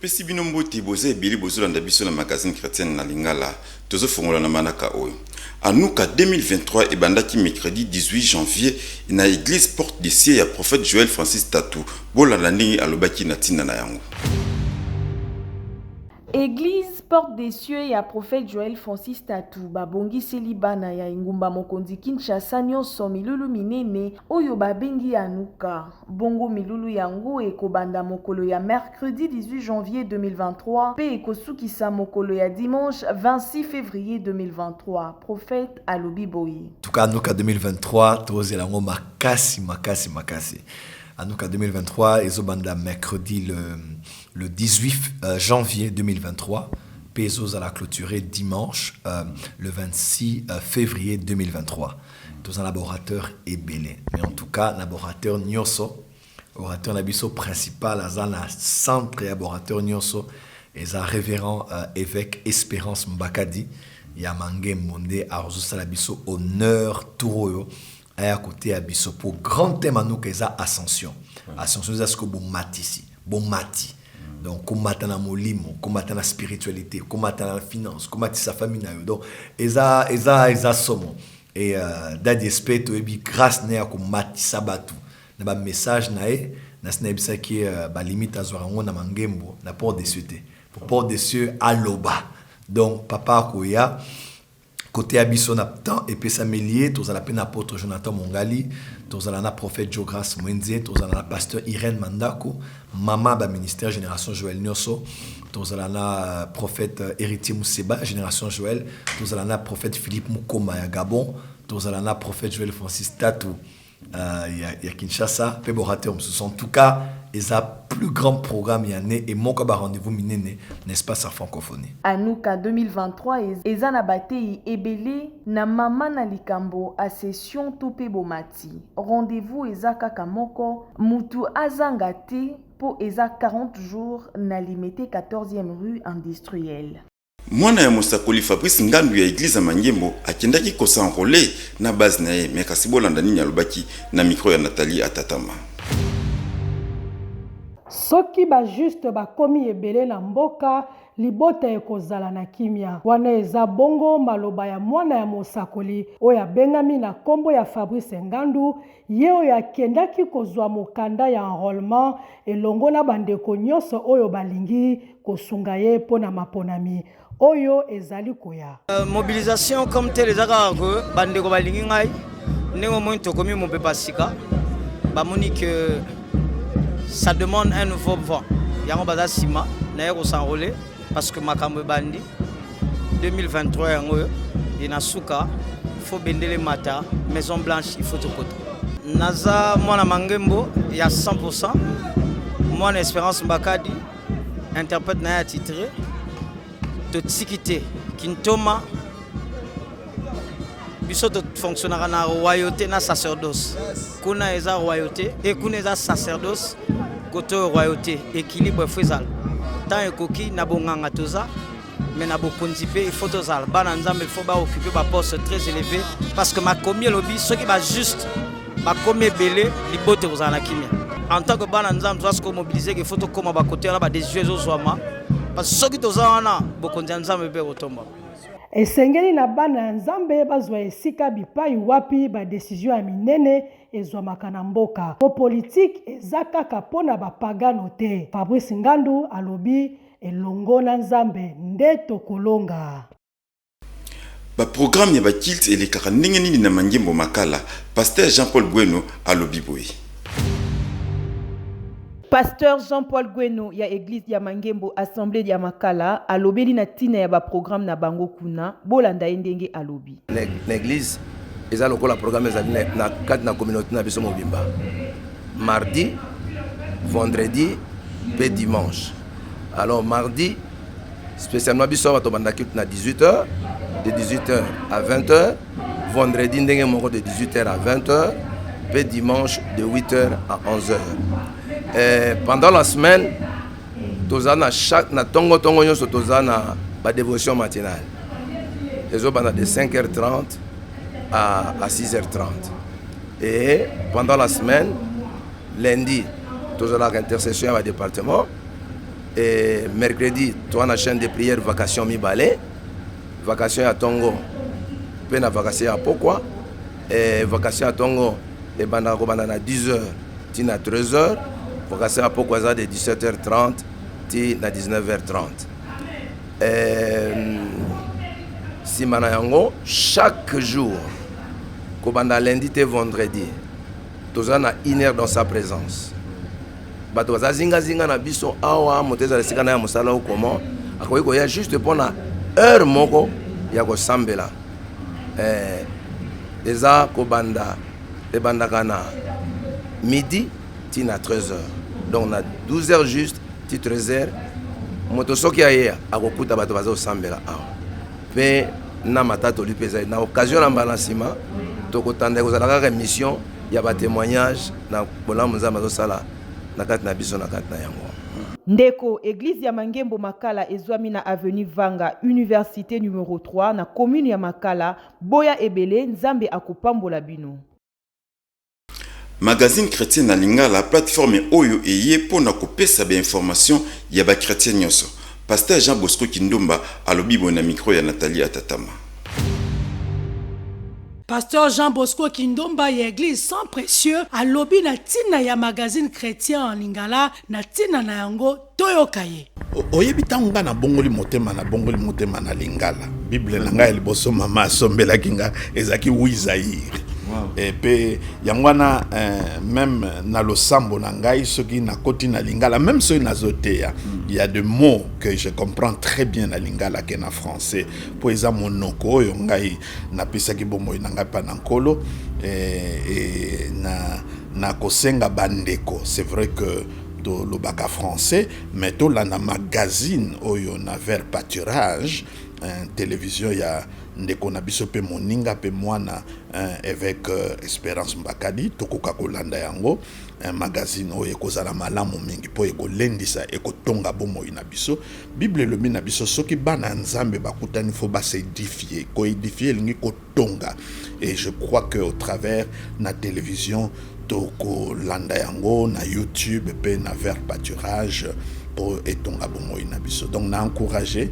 Topesi bino mbote, boza ebele bozolanda biso na Magazine Chretienne na Lingala. Tozofongola na manaka oyo. Anuka 2023 ebandaki mercredi 18 janvier na eglise Porte des Cieux ya prophète Joël Francis Tatu. Bolanda ndenge alobaki na ntina na yango. Eglise Porte des Cieux ya Prophète Joël Francis Tatu babongiseli bana ya engumba mokonzi Kinshasa nyonso milulu minene oyo babengi Anuka. Bongo milulu yango ekobanda mokolo ya mercredi 18 janvier 2023 mpe ekosukisa mokolo ya dimanche 26 février 2023. Prophète alobi boye. En tout cas, Anuka 2023, tozela yango makasi makasi makasi. Anuka 2023 ezobanda mercredi le 18 janvier 2023 mpe ezozala clôturé dimanche le 26 février 2023. Toza na baorateur ebele, mais en tout cas na baorateur nyonso, orateur na biso principal aza na centre ya baorateur nyonso eza révérend évêque Espérance Mbakadi ya Mangembo, nde azosala biso honneur tour oyo aya koteya biso. Po grand thème Anuka eza ascension. Ascension eza sikoyo bomatisi, bomati. Donc komata na molimo, komata na spiritualité, komata na finance, komatisa famille na yo. Donc eza somo. Et Dadi Espe, toyebi grâce na ye ya komatisa bato na bamessage na ye. Nasi nayebisaki balimite azwaka yango na Mangembo na Porte des Cieux te, po Porte des Cieux aloba. Donc papa akoya koteya biso na temps epesameli ye. Tozala mpe na apôtre Jonathan Mongali, tozala na prophète Jo Grace Mwenze, tozala na pasteur Irène Mandako, mama baministère Génération Joël nyonso, tozala na prophète Héritier Museba, Génération Joël, tozala na prophète Philippe Mukoma ya Gabon, tozala na prophète Joël Francis Tatu ya Kinshasa mpe baorateur mosusu. En tout cas, eza plus grand programme ya ne e moko ya barendez-vous minene na espace ya francophonie. Anuka 2023 eza na bateyi ebele na mama na likambo ascension to mpe bomati. Rendez-vous eza kaka moko, mutu azanga te, mpo eza 40 jours na Limete, 14e rue Industrielle. Mwana ya mosakoli Fabrice Ngandu ya eglise ya Mangembo akendaki kos'enrôler na base na ye, me kasi bolanda nini alobaki na micro ya Nathalie Atatama. Soki bajuste bakomi ebele na mboka, libota ekozala na kimia. Wana eza bongo maloba ya mwana ya mosakoli oyo abengami na nkombo ya Fabrice Ngandu, ye oyo akendaki kozwa mokanda ya enrôlement elongo na bandeko nyonso oyo balingi kosunga ye mpo na maponami oyo ezali koya. Mobilisation comme tel eza kaka ke bandeko balingi ngai. Ndenge omoni tokomi mopepa sika, bamoni que ça demande un nouveau vent, yango baza nsima naye kos'enrôler, parce que makambo ebandi 2023 yango oyo e na suka, faut bendele mata Maison Blanche, il faut tokota. Naza mwana Mangembo ya 100, mwana Espérance Mbakadi, interprète na ye attitré. Totiki te kintoma, biso tofonctionnaka na royauté na sacerdoce. Kuna eza royauté e kuna eza sacerdoce, kote oyo royauté. Équilibre faut ezala. Temps ekoki na bonganga toza, mais na bokonzi mpe il faut tozala. Bana Nzambe, il faut baoccuper baposte très élevé, parce que makomi elobi soki bajuste bakomi ebele, libota ekozala na kimia. En tant que bana Nzambe, toza sikoyo mobiliser ke faut tokóma bakote wana badécision ezozwama, parce que soki toza wana, bokonzi ya Nzambe mpe ekotombama. Esengeli na bana ya Nzambe bazwa esika bipai wapi badécision ya minene ezwamaka na mboka, po politike eza kaka mpo na bapagano te. Fabrice Ngandu alobi elongo na Nzambe nde tokolonga. Baprogramme ya baculte elekaka ndenge nini na Mangembo Makala? Pasteur Jean-Paul Bueno alobi boye. Pasteur Jean-Paul Gweno ya église ya Mangembo, assemblée ya Makala, alobeli na ntina ya baprogramme na bango kuna. Bolanda ye ndenge alobi. Na église eza lokola programme ezali na kati na communauté na biso mobimba, mardi, vendredi mpe dimanche. Alors mardi spécialement, biso awa tobanda culte na 18 heures, de 18 heures à 20 heures. Vendredi ndenge moko, de 18 heures à 20 heures, mpe dimanche de 8 heures à 11 heures. Et pendant la semaine, toza na chaque na ntongo-ntongo nyonso toza na badévotion matinale, ezobanda de 5h30 à 6h30. Et pendant la semaine, lundi tozalaka intercession ya badépartement. E mercredi toza na chaîne de prière vacation mibale, vacation ya tongo mpe na vacation ya pokwa. E vacation ya tongo ebandaka kobanda na 10 heures ti na 13 heures, vacation ya pokwa eza de 17h30 ti na 19h30. E nsima na yango, chaque jour kobanda lundi te vendredi, toza na une heure dans sa présence. Bato baza zingazinga na biso awa, moto ezala esika na ya mosala o comment, akoki koya juste mpona heure moko ya kosambela. Eza kobanda, ebandaka na midi ti na 13 heures, donc na 12 heures juste ti 13 heures. Moto soki aye, akokuta bato baza kosambela awa mpe na matatoli mpe ezali na occasion na mbala nsima tokotanda. Ekozala kaka émission ya batémoignage na bolamu Nzambe azosala na kati na biso na kati na yango. Ndeko, église ya Mangembo Makala ezwami na avenue Vanga Université numéro 3 na commune ya Makala. Boya ebele, Nzambe akopambola bino. Magazine chrétien na lingala, plateforme oyo eye mpo na kopesa bainformation ya bachrétien nyonso. Pasteur Jean Bosco Kindomba alobi boye na micro ya Nathalie Atatama. Pasteur Jean Bosco Kindomba ya église Sang Précieux alobi na ntina ya magazine chrétien en lingala. Na ntina na yango, toyoka ye. Oyebi, ntango ngai nabongoli motema, nabongoli motema na lingala. Bible na ngai ya liboso mama asombelaki nga ezalaki Wi Zaire. Mpe yango wana, même na losambo na ngai, soki nakoti na lingala, même soki nazoteya, il y a de mots que je comprends très bien na lingala ke na français, mpo eza monoko oyo ngai napesaki bomoi na ngai mpa na Nkolo. E na kosenga bandeko, c'est vrai que tolobaka français, mais tolanda magazine oyo na Vert Pâturage, télévision ya ndeko na biso mpe moninga mpe mwana, évêque Espérance Mbakadi. Tokoka kolanda yango, magazine oyo ekozala malamu mingi mpo ekolendisa, ekotonga bomoi na biso. Bible elobi na biso, soki bana ya Nzambe bakutani, faut bas'édifier. Koédifier elingi kotonga. Et je crois que au travers na télévision, tokolanda yango na YouTube mpe na Vert Pâturage mpo etonga bomoi na biso. Donc na encourage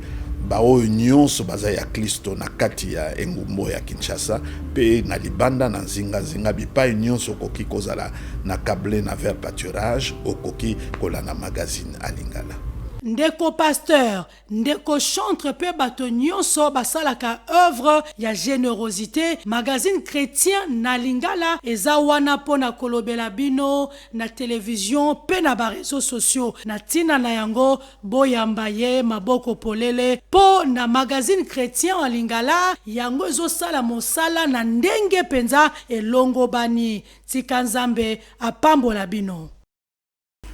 baoyo nyonso baza ya Kristo na kati ya engumba ya Kinshasa mpe na libanda, na nzingazinga, bipai nyonso okoki kozala na câble na Vert Pâturage, okoki kolanda magazine alingala. Ndeko pasteur, ndeko chantre mpe bato nyonso basalaka œuvre ya générosité, magazine chrétien na lingala eza wana mpo na kolobela bino na televizio mpe na baréseaux sociaux. Na ntina na yango, boyamba ye maboko polele mpo na magazine chrétien ya lingala. Yango ezosala mosala na ndenge mpenza elongobani. Tika Nzambe apambola bino.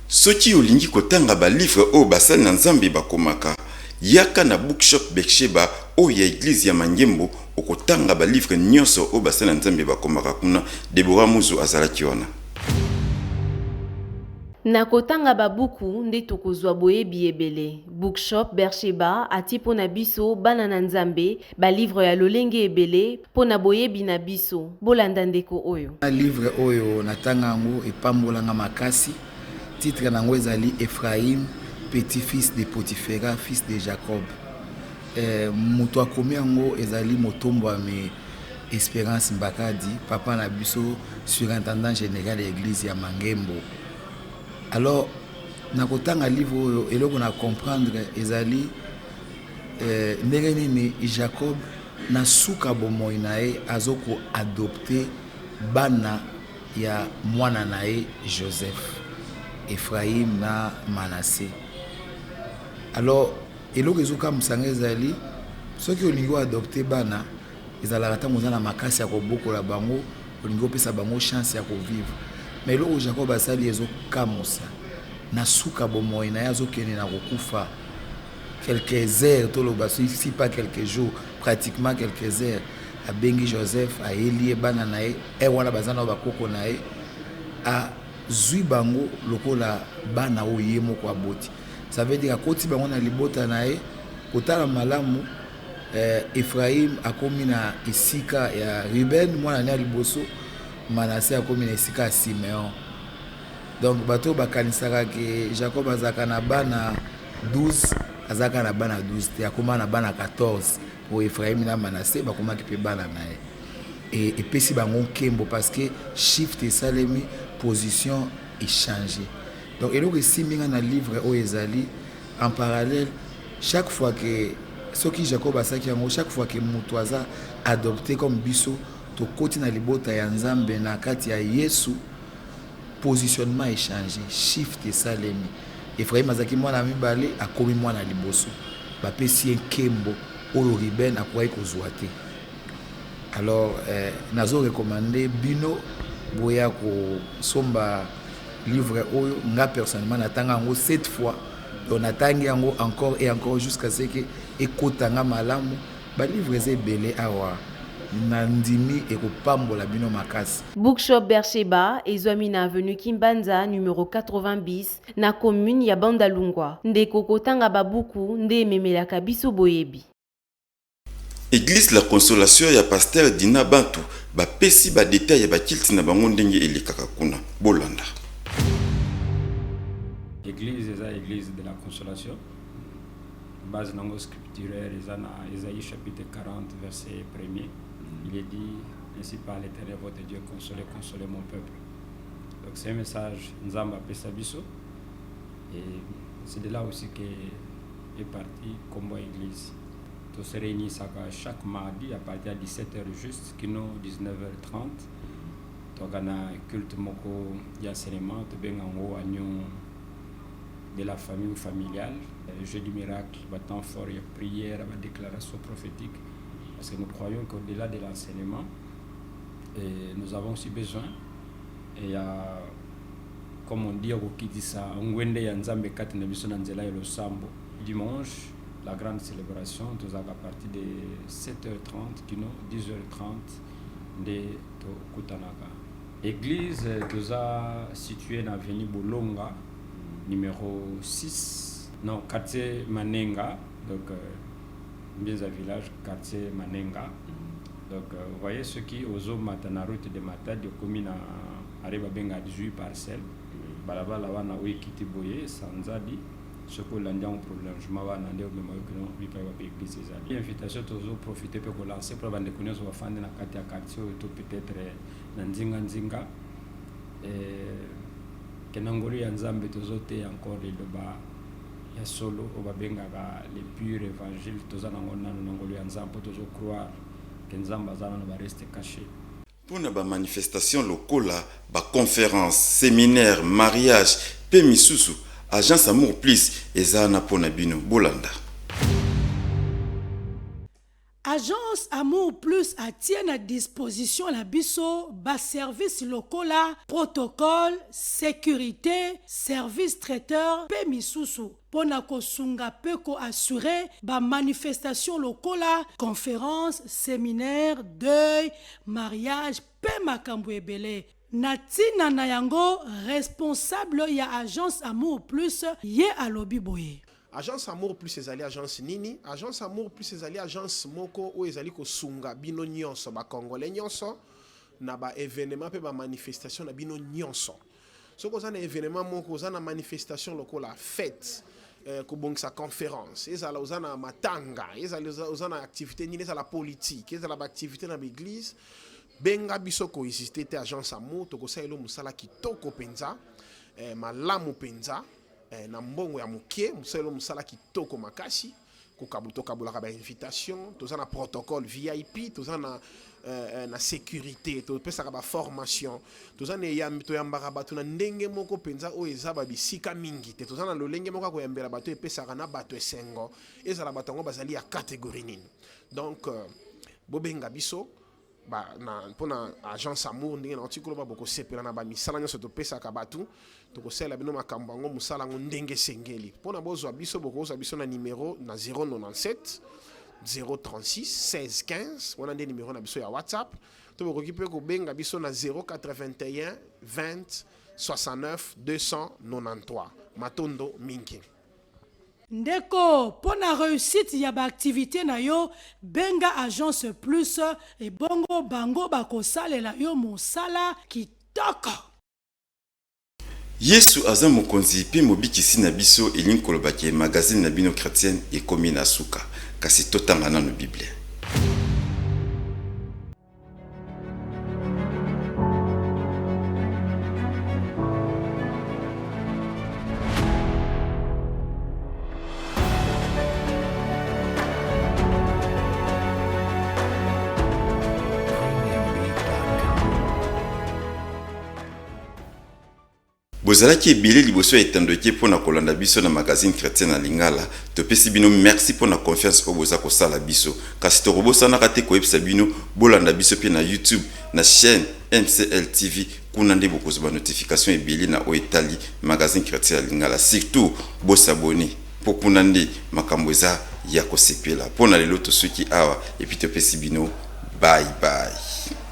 Soki olingi kotanga balivre oyo basali na Nzambe bakomaka, yaka na Bookshop Bercheba oyo ya église ya Mangembo. Okotanga balivre nyonso oyo basali na Nzambe bakomaka kuna. Debora Muzu azalaki wana. Na kotanga babuku nde tokozwa boyebi ebele. Bookshop Bercheba atie mpo na biso bana na Nzambe balivre ya lolenge ebele mpo na boyebi na biso. Bolanda ndeko oyo. Livre oyo natanga yango, epambolanga makasi. Titre nango ezali Ephraim, petit-fils de Potiphera, fils de Jacob. Moto akomi yango ezali motombwami Espérance Mbakadi, papa na biso, surintendant général ya église ya Mangembo. Alors, na kotanga livre oyo, eloko na comprendre ezali ndenge nini Jacob na suka bomoi na ye azokoadopter bana ya mwana na ye Joseph, Ephraim na Manassé. Alors, eloko ezokamwisanga ezali, soki olingi oadopter bana, ezalaka ntango oza na makasi ya kobokola bango, olingi opesa bango chance ya kovivre. Mais eloko Jacob asali ezokamwisa. Na suka bomoi na ye, azokende na kokufa, quelques heures, toloba si pas quelques jours, pratiquement quelques heures, abengi Joseph, ayeli ye bana na ye e wana baza na bakoko na ye, azwi bango lokola bana oyo ye moko aboti. Ça veut dire akoti bango na libota na ye. Kotala malamu, Ephraim akomi na esika ya Ruben, mwana ne ya liboso. Manasse akomi na esika ya Simeon. Donc bato oyo bakanisaka ke Jacob azalaka na bana 12 aza kaka na bana 12 te, akoma na bana 14 po Ephraim na Manassé bakomaki mpe bana na ye. E epesi bango nkembo parce que shift esalemi, position echange. Donc eloko esimbi nga na livre oyo ezali en parallèle, chaque fois que soki Jacob asaki yango, chaque fois que moto aza adopté comme biso, tokoti na libota ya Nzambe na kati ya Yesu, positionnement echange, shift esalemi. Ephraim azalaki mwana mibale, akomi mwana liboso, bapesi ye nkembo oyo Ruben akokaki kozwa te. Alors nazo recommander bino boya kosomba livre oyo. Nga personnellement natanga yango 7 fois, donc natangi yango encore et encore jusqu'à ce que ekota nga malamu. Balivre eza ebele awa, na ndimi ekopambola bino makasi. Bookshop Bercheba ezwami na avenue Kimbanza numéro 80 bis na commune ya Bandalungwa. Ndeko, kotanga babuku nde ememelaka biso boyebi. Église La Consolation ya pasteur Dina Bantu bapesi badetail ya baculte na bango ndenge elekaka kuna. Bolanda. Église eza Église de la Consolation. Base nango scripturaire eza na Ésaïe chapitre 40, verset 1er. Il est dit: "Ainsi parle l'Éternel votre Dieu, consolez, consolez mon peuple." Donc c'est un message Nzambe apesa biso et c'est de là aussi que est parti kombo église. To se réunissaka chaque mardi à partir ya 17h juste kino 19h30. Toka na culte moko ya enseignement, tobenga yango agneau de la famille ou familiale, jeudi miracle, batemps fort ya prière, badéclaration prophétique, parce que nous croyons qu'au-delà de l'enseignement et nous avons aussi besoin et ya, comme on dit, kokitisa ngwende ya Nzambe kati na biso na nzela ya losambo. Dimanche, la grande célébration, tozalaka à partir de 7h30 kino 10h30 nde tokutanaka. Église toza situé na avenue Bolonga numéro 6, non, quartier Manenga, donc Mbinza village, quartier Manenga. Donc vous voyez, soki ozomata na route de Matadi, okomi na arrêt babenga 18 parcelle, balabala wana oyo ekiti boye Sanzadi, soki olandi yango, prolongement wana nde omema yo kino bipai wapi église ezali. Invitation tozoprofite mpe kolancer mpona bandeko nyonso bafandi na kati ya quartier oyo to peut-être na nzinga-nzinga, ke na ngolu ya Nzambe tozoteya encore liloba ya solo oyo babengaka le pur évangile. Toza nango nano na ngolu ya Nzambe mpo tozocroire ke Nzambe aza nano bareste caché. Mpona bamanifestation lokola baconférence, séminaire, mariage mpe misusu, agence Amour Plus eza wana mpona bino. Bolanda. Agence Amour Plus atie na disposition na biso baservice lokola protocole, sécurité, service traiteur mpe misusu mpo na kosunga mpe koassurer bamanifestation lokola conférence, séminaire, deuil, mariage mpe makambo ebele. Na ntina na yango, responsable ya agence Amour Plus ye alobi boye. Agence Amour Plus ezali agence nini? Agence Amour Plus ezali agence moko oyo ezali kosunga bino nyonso, bacongolais nyonso, na baévénement mpe bamanifestation na bino nyonso. Soki oza na événement moko, oza na manifestation lokola fête, kobongisa conférence, ezala oza na matanga, ezala oza na activité nini, ezala politique, ezala baactivité na baéglise, benga biso, kohésiter te. Agence Amour, tokosalela mosala kitoko mpenza, malamu mpenza, na mbongo ya moke, mosalelo mosala kitoko makasi. Tokabulaka bainvitation, toza na protocole VIP, toza na sécurité, topesaka baformation, toza na eyambi, toyambaka bato na ndenge moko mpenza oyo eza babisika mingi te. Toza na lolenge moko ya koyambela bato epesaka na bato esengo, ezala bato yango bazali ya catégorie nini. Donc bobenga biso mpona agence Amour. Ndenge nauti koloba, bokosepela na bamisala nyonso topesaka bato. Tokosalela bino makambo yango, mosala yango ndenge esengeli. Mpona bozwa biso, bokozwa biso na numero na 097 036 16 15, wana nde numero na biso ya WhatsApp, to bokoki mpe kobenga biso na 081 20 69 293. Matondo mingi. Ndeko, mpo na réussite ya baactivité na yo, benga Agence Plus, ebongo bango bakosalela yo mosala kitoko. Yesu aza Mokonzi pe Mobikisi na biso elingi koloba ke magazine na bino chretienne ekomi na suka. Kasi totanga nanu Biblia. Bozalaki ebele liboso ya etando eke mpo na kolanda biso na magazine chretien na lingala. Topesi bino merci mpo na confiance oyo boza kosala biso. Kasi tokobosanaka te koyebisa bino bolanda biso mpe na YouTube na chaine MCL TV, kuna nde bokozwa ba notification ebele na oyo etali magazine chretien ya lingala. Surtout bo s'abonner mpo kuna nde makambo eza ya kosepela. Mpo na lelo tosuki awa et puis topesi bino bye bye.